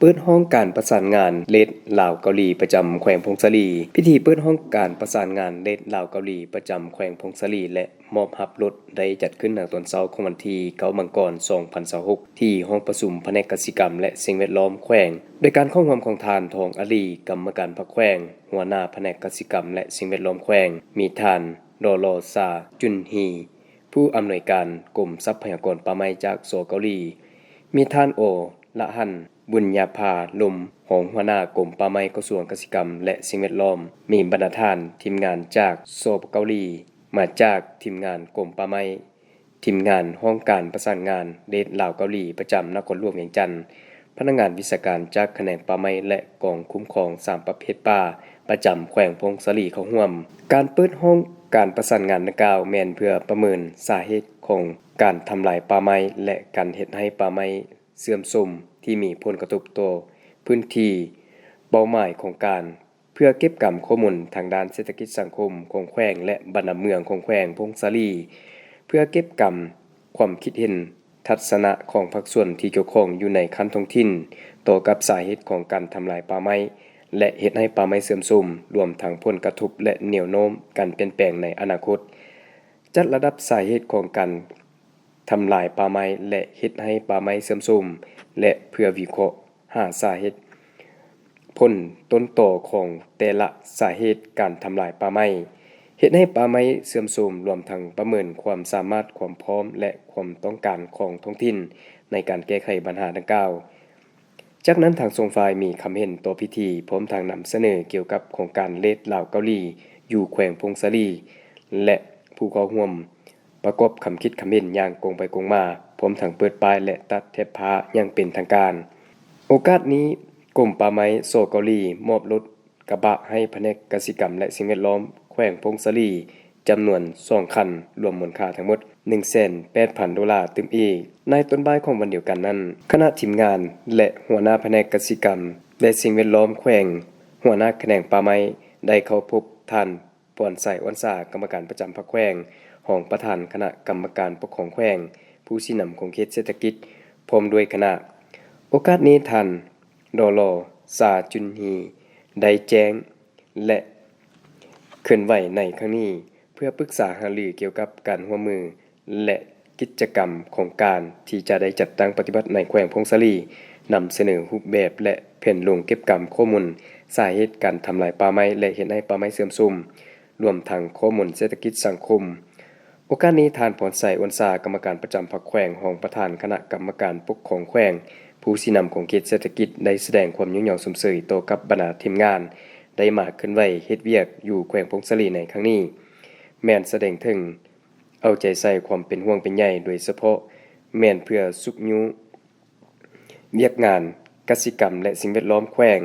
ເປີດຫ້ອງການປະສານງານເຣດລາວເກົາຫຼີ ປະຈຳແຂວງຜົ້ງສາລີ. ພິທີເປີດຫ້ອງການປະສານງານເຣດລາວເກົາຫຼີ ປະຈຳແຂວງຜົ້ງສາລີ ແລະ ມອບຮັບລົດ ໄດ້ຈັດຂຶ້ນໃນຕອນເຊົ້າຂອງວັນທີເກົ້າ ມັງກອນ ສອງພັນຊາວຫົກ ທີ່ຫ້ອງປະຊຸມພະແນກກະສິກຳ ແລະ ສິ່ງແວດລ້ອມແຂວງ, ໂດຍການເຂົ້າຮ່ວມຂອງທ່ານ ທອງອາລີ ກຳມະການພັກແຂວງ, ຫົວໜ້າພະແນກກະສິກຳ ແລະ ສິ່ງແວດລ້ອມແຂວງ, ມີທ່ານ ດໍລໍ ຊາ ຈຸນຮີ ຜູ້ອຳນວຍການກົມຊັບພະຍາກອນປ່າໄມ້ຈາກ ສ ເກົາຫຼີ, ມີທ່ານ ໂອ ລະຫັນ ບຸນຍາພາລົມ ຮອງຫົວໜ້າກົມປ່າໄມ້ ກະຊວງກະສິກຳ ແລະ ສິ່ງແວດລ້ອມ, ມີບັນດາທ່ານທີມງານຈາກ ສ ເກົາຫຼີ, ມາຈາກທີມງານກົມປ່າໄມ້, ທີມງານຫ້ອງການປະສານງານເຣດລາວເກົາຫຼີ ປະຈຳນະຄອນຫຼວງວຽງຈັນ, ພະນັກງານວິຊາການຈາກຂະແໜງປ່າໄມ້ ແລະ ກອງຄຸ້ມຄອງສາມປະເພດປ່າ ປະຈຳແຂວງຜົ້ງສາລີເຂົ້າຮ່ວມ. ການເປີດຫ້ອງການປະສານງານດັ່ງກ່າວ ແມ່ນເພື່ອປະເມີນສາເຫດຂອງການທຳລາຍປ່າໄມ້ ແລະ ການເຮັດໃຫ້ປ່າໄມ້ເສື່ອມໂຊມ ທີ່ມີຜົນກະທົບຕໍ່ພື້ນທີ່ເປົ້າໝາຍຂອງການ, ເພື່ອເກັບກຳຂໍ້ມູນທາງດ້ານເສດຖະກິດສັງຄົມຂອງແຂວງ ແລະ ບັນດາເມືອງຂອງແຂວງຜົ້ງສາລີ, ເພື່ອເກັບກຳຄວາມຄິດເຫັນ ທັດສະນະຂອງພາກສ່ວນທີ່ກ່ຽວຂ້ອງຢູ່ໃນຂັ້ນທ້ອງຖິ່ນ ຕໍ່ກັບສາເຫດຂອງການທຳລາຍປ່າໄມ້ ແລະ ເຮັດໃຫ້ປ່າໄມ້ເສື່ອມໂຊມ, ລວມທັງຜົນກະທົບ ແລະ ແນວໂນ້ມການປ່ຽນແປງໃນອະນາຄົດ, ຈັດລະດັບສາເຫດຂອງການທຳລາຍປ່າໄມ້ ແລະ ເຮັດໃຫ້ປ່າໄມ້ເສື່ອມໂຊມ ແລະ ເພື່ອວິເຄາະຫາສາເຫດ ຜົນຕົ້ນຕໍຂອງແຕ່ລະສາເຫດການທຳລາຍປ່າໄມ້ ເຮັດໃຫ້ປ່າໄມ້ເສື່ອມໂຊມ, ລວມທັງປະເມີນຄວາມສາມາດ, ຄວາມພ້ອມ ແລະ ຄວາມຕ້ອງການຂອງທ້ອງຖິ່ນໃນການແກ້ໄຂບັນຫາດັ່ງກ່າວ. ຈາກນັ້ນທາງສອງຝ່າຍມີຄຳເຫັນຕໍ່ພິທີ ພ້ອມທັງນຳສະເໜີກ່ຽວກັບໂຄງການເຣດລາວເກົາຫຼີຢູ່ແຂວງຜົ້ງສາລີ ແລະ ຜູ້ເຂົ້າຮ່ວມປະກອບຄຳຄິດຄຳເຫັນຢ່າງກົງໄປກົງມາ, ພ້ອມທັງເປີດປ້າຍ ແລະ ຕັດແຖບຜ້າຢ່າງເປັນທາງການ. ໂອກາດນີ້, ກົມປ່າໄມ້ ສ ເກົາຫຼີ ມອບລົດ ກະບະໃຫ້ພະແນກກະສິກຳ ແລະ ສິ່ງແວດລ້ອມແຂວງຜົ້ງສາລີ ຈຳນວນສອງຄັນ, ລວມມູນຄ່າທັງໝົດໜຶ່ງແສນແປດພັນໂດລາຕື່ມອີກ. ໃນຕອນບ່າຍຂອງວັນດຽວກັນນັ້ນ, ຄະນະທີມງານ ແລະ ຫົວໜ້າພະແນກກະສິກຳ ແລະ ສິ່ງແວດລ້ອມແຂວງ, ຫົວໜ້າຂະແໜງປ່າໄມ້ ໄດ້ເຂົ້າພົບທ່ານ ພອນໄຊ ອອນສາ ກຳມະການປະຈຳພັກແຂວງ, ຮອງປະທານຄະນະກຳມະການປົກຄອງແຂວງ, ຜູ້ຊີ້ນຳຂົງເຂດເສດຖະກິດ ພ້ອມດ້ວຍຄະນະ. ໂອກາດນີ້, ທ່ານ ດໍລໍ ຊາ ຈຸນຮີ ໄດ້ແຈ້ງ ແລະ ເຄື່ອນໄຫວໃນຄັ້ງນີ້ ເພື່ອປຶກສາຫາລືກ່ຽວກັບການຮ່ວມມື ແລະ ກິດຈະກຳໂຄງການທີ່ຈະໄດ້ຈັດຕັ້ງປະຕິບັດໃນແຂວງຜົ້ງສາລີ, ນຳສະເໜີຮູບແບບ ແລະ ແຜນລົງເກັບກຳຂໍ້ມູນສາເຫດການທຳລາຍປ່າໄມ້ ແລະ ເຮັດໃຫ້ປ່າໄມ້ເສື່ອມໂຊມ, ລວມທັງຂໍ້ມູນເສດຖະກິດສັງຄົມ. ໂອກາດນີ້, ທ່ານ ພອນໄຊ ອອນສາ ກຳມະການປະຈຳພັກແຂວງ, ຮອງປະທານຄະນະກຳມະການປົກຄອງແຂວງ, ຜູ້ຊີ້ນຳຂົງເຂດເສດຖະກິດ ໄດ້ສະແດງຄວາມຍ້ອງຍໍຊົມເຊີຍຕໍ່ກັບບັນດາທີມງານ ໄດ້ມາເຄື່ອນໄຫວເຮັດວຽກຢູ່ແຂວງຜົ້ງສາລີໃນຄັ້ງນີ້, ແມ່ນສະແດງເຖິງເອົາໃຈໃສ່ຄວາມເປັນຫ່ວງເປັນໃຍ, ໂດຍສະເພາະແມ່ນເພື່ອຊຸກຍູ້ວຽກງານກະສິກຳ ແລະ ສິ່ງແວດລ້ອມແຂວງ,